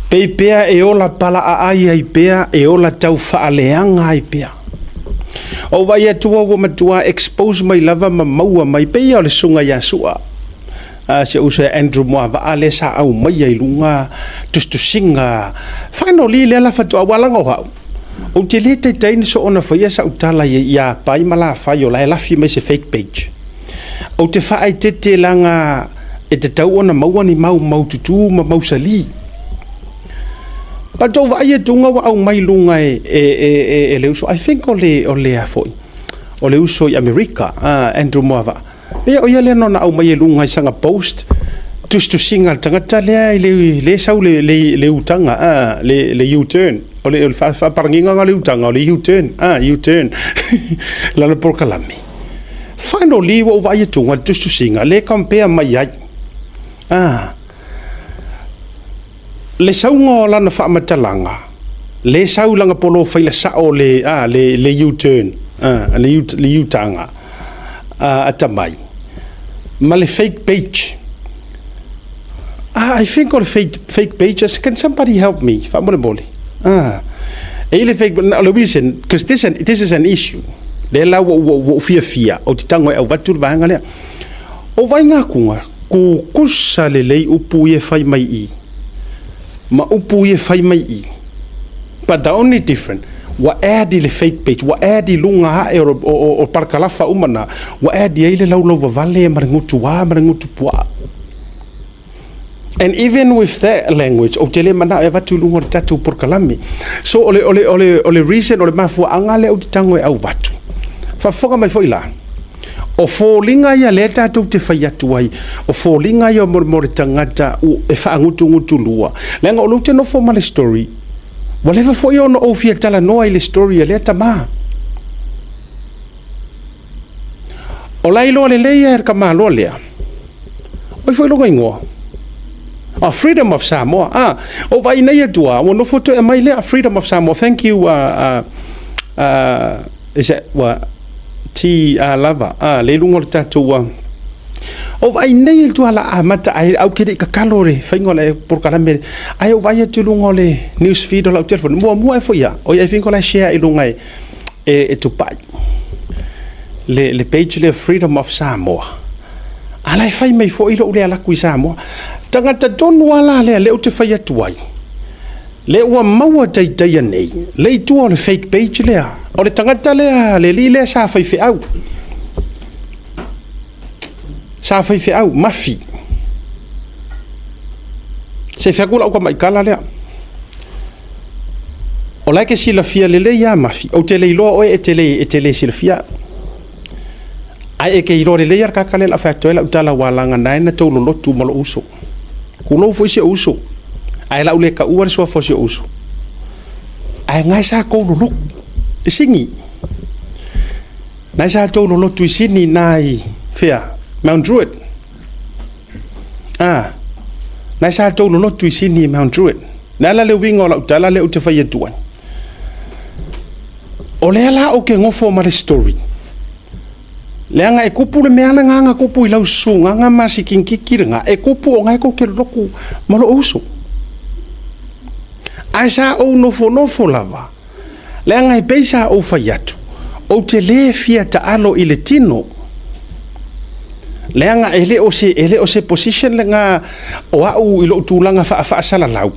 Pei pea e ola palaaai ai pea, e ola tau faaleaga ai pea. Ou vaai atu ua matua expose mai lava ma maua mai, pei o le susuga ia Sua, si ou uso ia Andrew Moavaa lea sa aumaia i luga tusitusiga. Finally lea la faatoa, aua leaga o au, ou te le taitai ni soona faia sau tala ia Pai ma Lafai o la e lafi mai se fake page. Ou te faaeteete leaga e tatau ona maua ni mau maututu ma mausali. But ou vaai atuga ua aumai i luga e le uso, I think o le a foi, o le uso i Amerika, Andrew Moavaa. Pei o ia lea na ona aumai i luga i sana post, tusitusiga a le tagata lea i le sau le utaga, le U-turn. O le faaparagiga o le utaga, o le U-turn, U-turn, lana polokalame. Finally, ua ou vaai atuga le tusitusiga, le compare mai ai. Le sauga o lana faamatalaga, le sau lana polofaila sao le U-turn, le utaga atamai, ma le fake page. I think o le fake page, can somebody help me? Faamolemole. E i le fake, o le reason, because this is an issue. Le la ua ua fiafia, o te tango e au vatu le vaega lea. O vainga kunga, kukusa lelei upu i e fai mai i. Ma upu i e fai mai i. But the only difference, ua add i le fake page, ua add i lunga hae o parakalafa uma na, ua add i ai le laulau vavale ma le ngutu a ma le ngutu pua. And even with that language, o te le mana e vatu lunga o le tatou polokalame. So o le reason o le mafuaanga lea o te tango e au vatu. Faafofoga mai foi la. O foliga ia lea tatou te fai atu ai, o foliga ia mo le tagata e faagutugutulua. Leaga o lou te nofo ma le story, ua leva foi ona ou fia talanoa i le story a lea tamā. O la iloa lelei e le tamāloa lea. Oi foi loga ingoa. Oh, Freedom of Samoa. O vai nei atua, ua nofo toe mai lea, Freedom of Samoa. Thank you, is that what? T lava. Le lunga o le tatou, o vai nei atua la amata ai au ke ka kalo le fainga o le polokalame. Ai o vai atu lunga o le news feed o lau telefoni. Mua mua e foi ia. O ia fingo la share i lunga e tupai. Le page le Freedom of Samoa. Ala e fai mai foi lou le alaku i Samoa. Tagata tonu ala lea le o te fai atu ai. Le ua maua taitaia nei, le i tua o le fake page lea. O le tagata lea, le li lea sa fai feau. Sa fai feau, mafi. Se fea kula uka maikala lea. O la ke silafia lelei ia mafi. O te leiloa oe e te le silafia. Ai e ke iloa lelei ar kaka le la whatoe la utala walanga nai na tau lolotu ma lo uso. Kulou foi se uso. Ai la ule ka ua le sua fo se uso. Ai ngai sa kou lolotu. E singi. Nai sa tou lolotu i sini nai fea. Mount Druitt. Nai sa tou lolotu i sini i Mount Druitt. Le ala le winga o lau tala le o te whai atu ai. O lea la o ke ngofo ma le story. Leaga e kupu le mea le nganga kupu i lau susu nganga ma si kinkiki le ngā. E kupu o ngai ko ke loku ma lo uso. Ai sa ou nofo nofo lava. Leaga e peisa ou fai atu. Ou te le fia taalo i le tino. Leaga e le o se position le ngā o au i lou tulaga faafaasalalaau.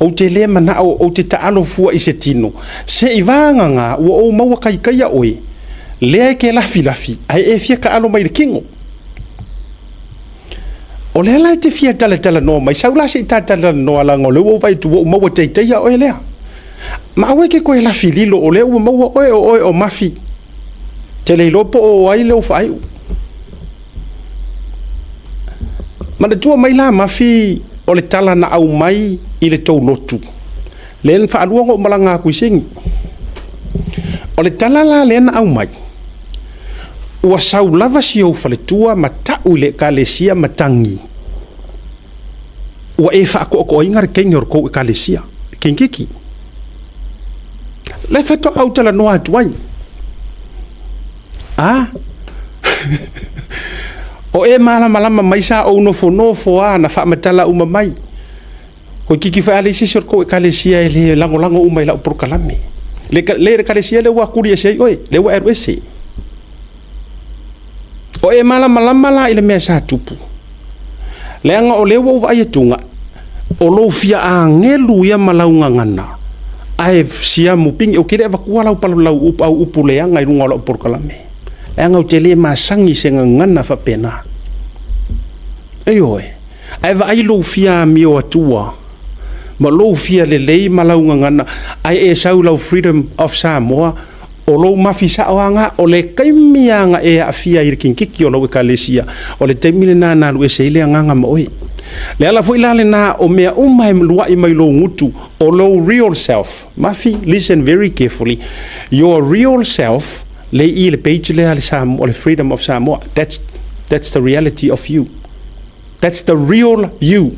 Ou te le manao ou te taalo fua i se tino. Se i vāga ngā ua ou maua kaikaia oe. Lea e ke lafi lafi, ai e fia ka alo mai le kingo. O lea la e te fia tala tala noa mai, sau la se i tala noa langa o le ua vai tu ua maua teiteia oe lea. Ma aue ke koe lafi lilo o lea ua maua oe o oe o mafi. Te le iloa po o ai le o whaaiu. Manatua mai la mafi o le tala na au mai i le tou lotu. Le na whaalua ngo malanga aku i singi. O le tala la lea na au mai. Ua sau lava si ou faletua ma tau i le ekalesia matangi. Ua e whaakoakoainga le kenge o le kou ekalesia. Kinkiki. Le whatoa au tala noa atu ai. A? O e malamalama mai sa ou nofo nofo a na whaamatala uma mai. Toeitiiti foi a leai se isi o le tou Ekalesia e le lagolago uma i lau polokalame. Le, le Ekalesia lea ua tuli ese ai oe, lea ua e alu ese. O e malamalama la i le mea sa tupu, leaga o lea ua ou vaai atuga, o lou fia agelu ia ma lau gagana, ae siamu pigi, ou te le avatua lau, lau, au upu leaga i luga o lau polokalame, leaga ou te le masani i se gagana faapena. Ioe, ae vaai lou fia amio atua ma lou fia lelei ma lau gagana, ae e sau i lau Freedom of Samoa, o lou mafi sao lava na. O le taimi lava na e aafia ai i le kinititi o lau Ekalesia, o le taimi lena na alu ese ai le agaga ma oe. Le ala foi la lena o mea uma e lua'i mai lou gutu, o lou real self. Mafi, listen very carefully, your real self, lea i i le page lea a le Samoa, le Freedom of Samoa, that's, that's the reality of you. That's the real you.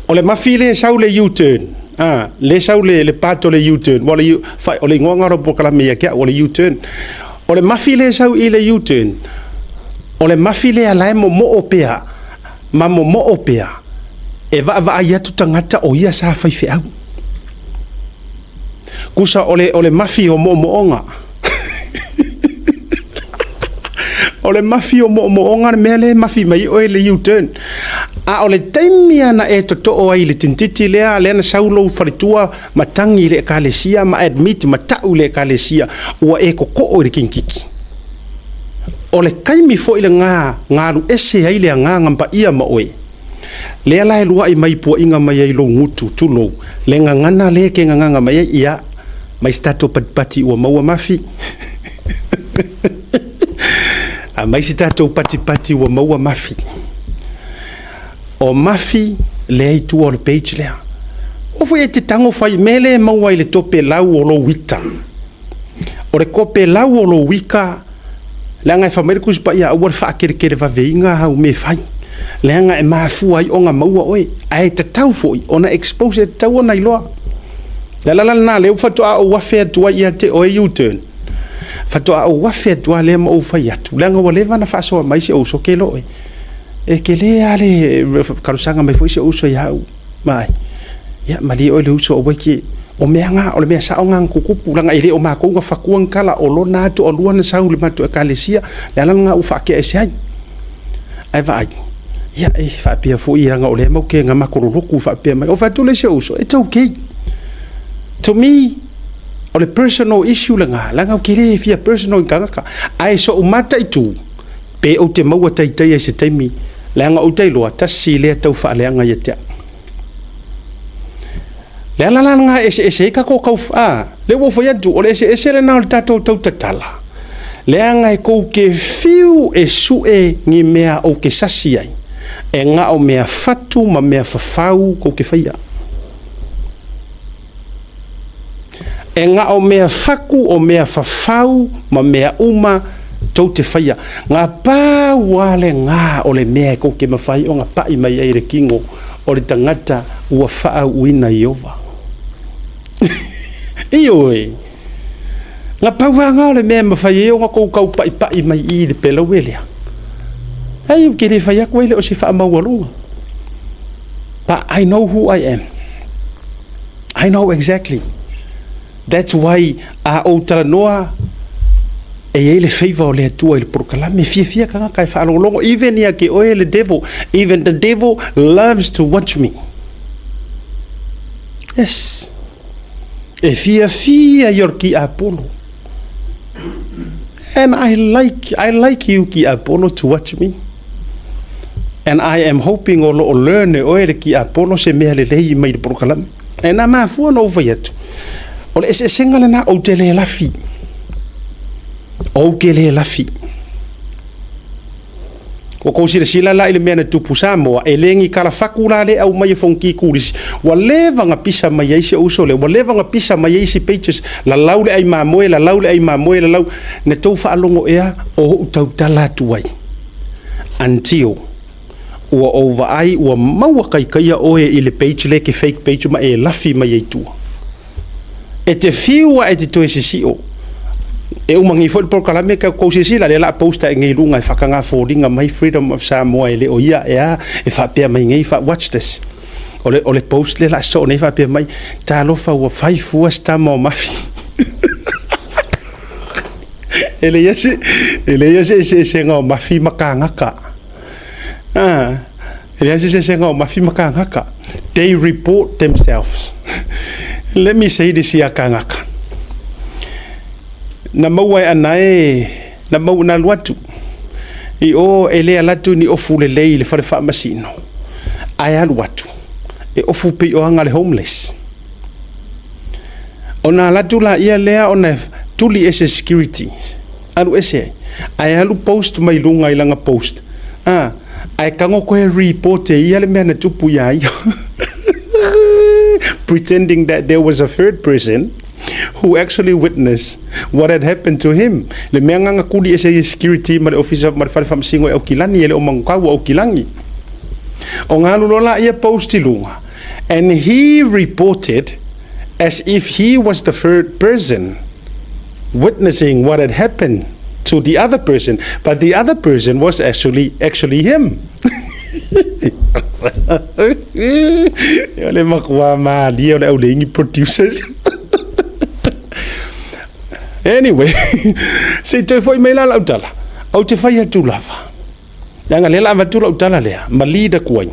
O le mafi lea e sau le U-turn, ah, lea e sau le, le part o le U-turn, o le, o le igoa lena o le polokalame ia te au, o le U-turn. O le mafi lea e sau i le U-turn, o le mafi lea la e momoo pea, ma momoo pea, e vaavaai atu tagata o ia sa faifeau. Kusa o le, o le mafi o moomooga. O le mafi o moomooga le mea lea e mafi mai oe le U-turn. A o le taimi lava na e totoo ai i le tinititi lea, lea na sau lou faletua ma tagi i le ekalesia ma admit ma tau i le ekalesia, ua e totoo i le tinititi. O le taimi foi lena na alu ese ai le agaga paia ma oe. Lea la e lua'i mai pua'iga mai ai lou gutu, tulou, le gagana lea e te gagaga mai ai, ia, mai se tatou patipati ua maua mafi. A mai se tatou patipati ua maua mafi. O mafi lea i tua o le page lea. O foi e te tago fai mea lea e maua i le topelau o lou ita. O le topelau o lou ita, Leaga e fai mai le Tusi Paia, aua le faakelekelevaveiga au mea e fai, leaga e mafua ai ona maua oe, ae tatau foi ona expose, e tatau ona iloa. Le ala la lena, lea faatoa ou afe atu ai ia te oe U-turn, faatoa ou afe atu lava lea ma ou fai atu, leaga ua leva ona faasoa mai si ou uso, ke loe, e tele lava le talosaga mai foi si ou uso ia au. Vaai, ia malie oe le uso aua e te, o mea na, o le mea sao na na tutupu, leaga e le o matou na fatua ni tala, o lona lava toalua na sau i le matou ekalesia, le ala lena ua faatea ese ai. Ae vaai, ia e faapea foi leaga o lea matou te na matou lolotu faapea mai. Ou fai atu lea i si ou uso, it's okay. To me, o le personal issue lena, leaga ou te le fia personal i tagata. Ae so'u mataitu, Pe ou te maua taitaia i se taimi, leaga ou te iloa, tasi lea tau faaleaga ia te au. Le ala la lena e eseese ai tatou tau, a, lea ua ou fai atu, o le eseese lena o le tatou tau tatala, leaga e tou te fiu e sue ni mea ou te sasi ai, e na o mea fatu ma mea fafau tou te faia. E na o mea faku o mea fafau ma mea uma tou te faia. Na pau lava lena o le mea e tou te mafai ona pa'i mai ai i le kino o le tagata ua faauuina Ieova. Ioe, na pau lava lena o le mea e mafai ai ona tou tau pa'ipa'i mai i i le pelaue lea. Ai, ou te le fai atu ai le o se faamaualuga. But I know who I am. I know exactly. That's why a ou talanoa e i ai le favor o le Atua i le polokalame, fiafia tagata e faalogologo, even ia te oe le devil, even the devil loves to watch me. Yes. E fiafia i o le tiapolo. And I like, I like you tiapolo to watch me. And I am hoping o lo o learn e oe le tiapolo se mea lelei mai le polokalame. E na mafua ona ou fai atu, o le eseesega lena, ou te le lafi. Ou te le lafi. Ua tou silasila la i le mea na tupu Samoa, e le ni kalafaku la le aumai e Fonoti Kulisi. Ua leva na pisa mai ai si ou uso lea, ua leva na pisa mai ai isi pages, lalau le ai mamoe, lalau le ai mamoe, lalau. Na tou faalogo ea o ou tautala atu ai until ua ou vaai ua maua kaikaia oe i le page lea ke fake page ma e lafi mai ai tua. E te fiu a e te toe sisio. E uma nei foi le polokalame ka kou silasila lea la post ae nei luga e whakangā foliga mai Freedom of Samoa e le o ia e a e faapea mai nei fa watch this. O le, o le post lea la soo nei faapea mai, talofa ua fai fua se tama o Mafi. E leai se, e leai se eseesega o Mafi ma kāgaka. Ah, e leai se eseesega o Mafi ma kāgaka. They report themselves. Let me say this ia kāgaka. Na maua e anae, na maua, na alu atu. I o e le ala atu ni ofu lelei i le fale faamasino. Ae alu atu, e ofu pei o aga le homeless. Ona alu atu laia lea ona e tuli ese security, alu ese ai. Ae alu post mai luga i lana post, a, ae tago koe report e ia le mea na tupu iā ia. Pretending that there was a third person who actually witnessed what had happened to him. Le mea nga na tuli ese ai security ma le ofisa ma le fale faamasino e Aukilani, e le o Manukau o Aukilani. Ona alu loa laia post i luga. And he reported as if he was the third person witnessing what had happened to the other person, but the other person was actually actually him. O le matua malie o le auleingi producers. Anyway, se i toe foi mai la lau tala. Ou te fai atu lava. Leaga lea la avatu lau tala lea, ma lead atu ai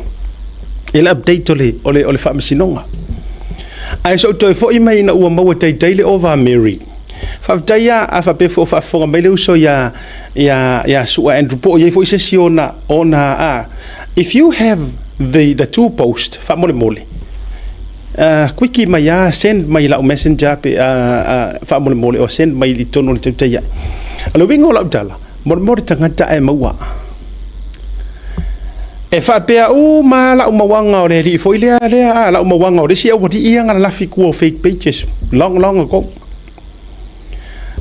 i le update o le, o le, o le faamasinoga. Ae so toe foi mai ina ua maua taitai le ova a Mary. Faafetai a, a faapea foi o faafofoga mai le uso ia, ia, ia Sua Andrew po o i ai foi se isi ona, ona, a, if you have the, the two post, faamolemole, uh, quickie mai a, send mai lau messenger pe, uh, uh, faamolemole, o send mai i totonu o le tautai ai. O le uiga o lau tala, Molemole le tagata ae maua. E faapea uma lava lau mauaga o le alii foi lea, lea, a, lau mauaga o le isi aualii ia na lalafi i tua o fake pages long, long ago.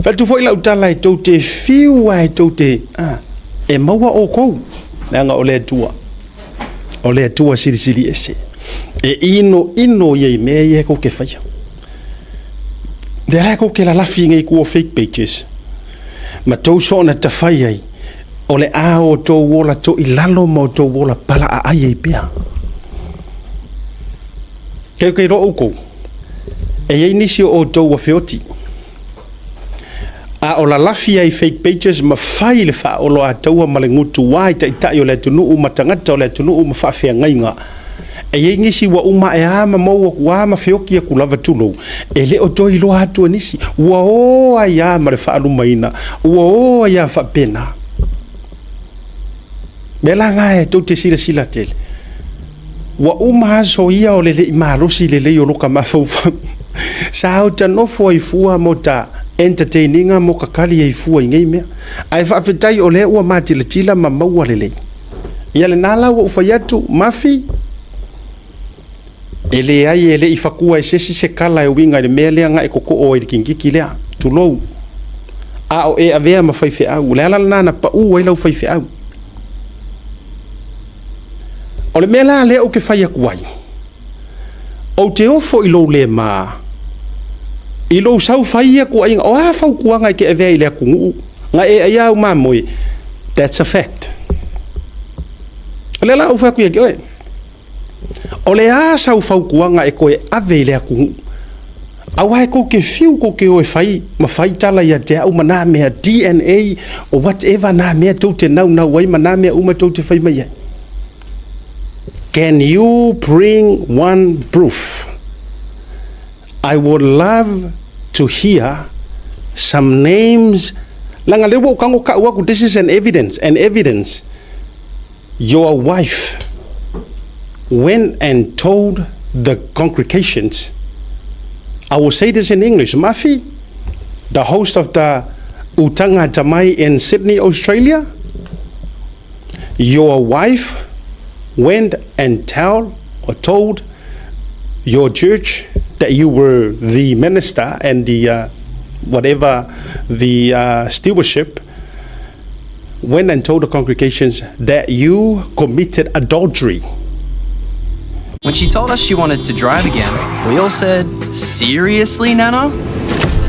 Fai atu foi lau tala e tou te fiu lava e tou te, a, e maua outou, leaga o le Atua, o le Atua silisili ese. E inoino ia i mea ia e tou te faia. Lea la e tou te lalafi nei i tua o fake pages. Ma tou soona tafai ai, o le a outou ola toilalo ma outou ola palaaai ai pea. Kei kei loa outou, e i ai nisi o outou ua feoti, a o lalafi ai fake pages ma fai le faaoloataua ma le gutuā i taitai o le atunuu ma tagata o le atunuu ma faafeagaiga. E i ai nisi ua uma ae a ma mou aku a ma feoki aku lava tulou, e le o toe iloa atu e nisi, ua o ai a ma le faalumaina, ua o ai a faapena. Mea la na e tou te silasila tele, ua uma aso ia o le le i malosi lelei o loka mafaufau. Sa o ta nofo ai fua mo ta entertain-iga mo ka kali ai fua i nei mea. Ae faafetai o lea ua matilatila ma maua lelei. Ia lena la ua ou fai atu, Mafi, e leai e le i fatua e se isi se kala e uiga i le mea lea na e totoo ai i le kingiki lea, tulou, a o e avea ma faifeau. O le ala lena na pau ai lau faifeau. O le mea la lea ou te fai atu ai, ou te ofo i lou le ma, i lou sau fai ia tuuaiga, o a fautuaga e te avea i le atunuu, na e ai au mamoe, that's a fact. O lea la ou fai atu ia te oe, o le a sau fautuaga e toe ave i le atunuu, aua e tou te fiu tou te o e fai ma fai tala ia te au ma nā mea DNA or whatever nā mea tou te naunau ai ma nā mea uma tou te fai mai ai. Can you bring one proof? I would love to hear some names. Leaga lea ua ou tago tau atu, this is an evidence, an evidence. Your wife went and told the congregations, I will say this in English, Mafi, the host of the Utanga Tamai in Sydney, Australia, your wife went and tell or told your church that you were the minister and the whatever the stewardship went and told the congregations that you committed adultery. When she told us she wanted to drive again, we all said, Seriously, Nana?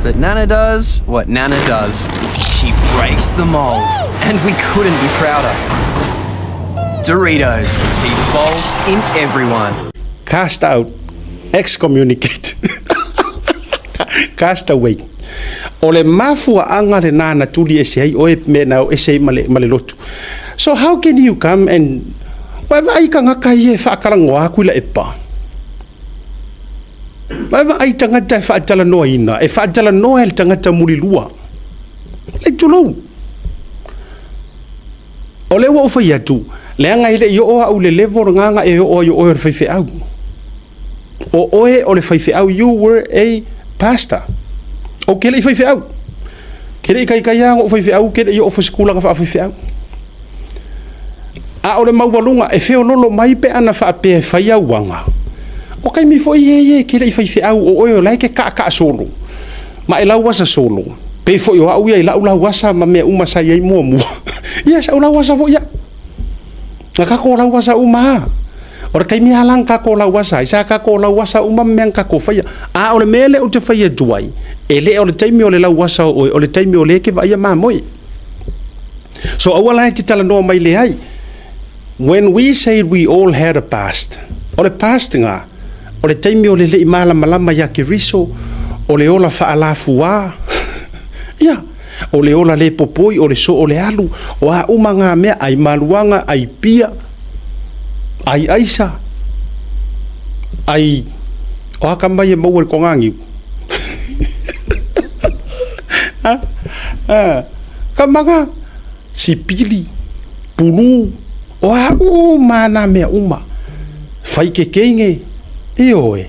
But Nana does what Nana does. She breaks the mold, and we couldn't be prouder. Doritos, see the bold in everyone. Cast out, excommunicate, cast away. O le mafuaaga lena na tuli ese ai oe me na o ese ai ma le, ma le lotu. So how can you come and Ua e vaai i tagata ia e faatalanoa atu i laepa? Ua e vaai i tagata e faatalanoaina, e faatalanoa e le tagata mulilua. Le tulou. O lea ua ou fai atu, leaga e le i oo au i le level lena na e oo ai o oe o le faifeau. O oe o le faifeau, you were a pastor. Ou te le i faifeau. Ke le i taitai lava ona ou faifeau, ke le i oo foi i se tulaga faafaifeau. A o le maualuga, e feololo mai pe ana faapea e fai au aga. O taimi foi ia ia e te le i faifeau, o oe o la e te taataasolo, ma e lauasa solo, pei foi o au ia i lau lauasa ma mea uma sa i ai muamua. Ia, sa ou lauasa foi au. Na tatou lauasa uma lava. O le taimi lava la na tatou lauasa ai, sa tatou lauasa uma ma mea na tatou faia. A o le mea lea ou te fai atu ai, e le o le taimi o le lauasa o oe, o le taimi o lea e te vaaia mamoe. So aua la e te talanoa mai leai. When we say we all had a past, o le past lena, o le taimi o le le i malamalama ia Keriso, o le ola faalafua, ia, o le ola le popoi, o le soo o le alu, o a uma na mea, ai maluaga, ai pia, ai aisa, ai, o a ka mai e maua i le togaaniu? Kamaga, sipili, pulu, o a uma nā mea uma. Fai kekeine, ioe.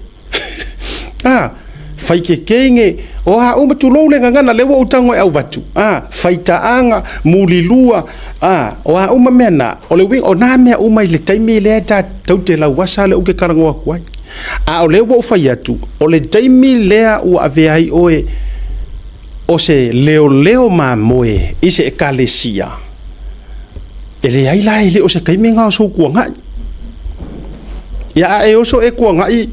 A, fai kekeine, o a uma, tulou le gagana, lea ua ou tago e auvatu. A, fai taaga, mulilua, a, o a uma mea na, o le uiga, o nā mea uma i le taimi lea tatou te lauasa lea ou te talanoa atu ai. A o lea ua ou fai atu, o le taimi lea ua avea ai oe o se leoleo mamoe i se ekalesia, e leai la e le o se taimi lena o sou tuanai. Ia a e oso e tuanai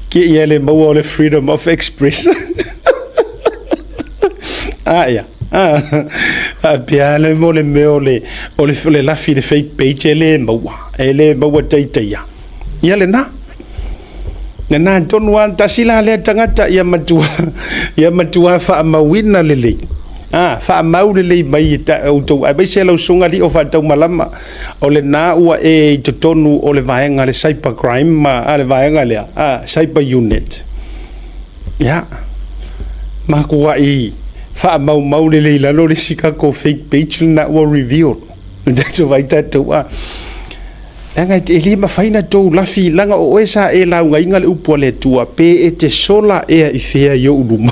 Ke ia le maua o le freedom of express. A ia. Faapea le mo le mea o le, o le, o le lafi i le fake page e le maua. E le maua teiteia. Ia lena. Lena tonu lava, tasi la lea tagata ia matua, ia matua faamauina lelei. A, faamau lelei mai i ta outou, aemaise lau susuga alii o faataumalama, o lena ua e i totonu o le vaega le cyber crime ma a, le vaega lea, a, cyber unit. Ia, matuai faamaumau lelei i lalo le isi tatou fake page lena ua reveal. Tatou vaai tatou, a, leaga e le mafai ona tou lafi, leaga o oe sa e laugaina le upu a le Atua, pe e te sola ea i fea i ou luma.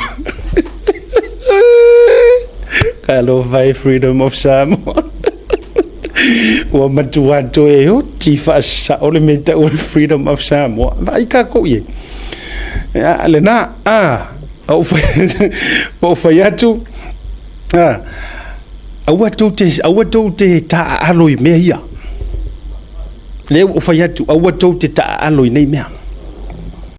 Talofa e Freedom of Samoa. Ua matua toe oti faasao le mea tau o le Freedom of Samoa. Vaai tatou i ai. Ia, lena, a, ou fai, ou fai atu, a, aua tou te, aua tou te taaalo i mea ia. Lea ua ou fai atu, aua tou te taaalo i nei mea.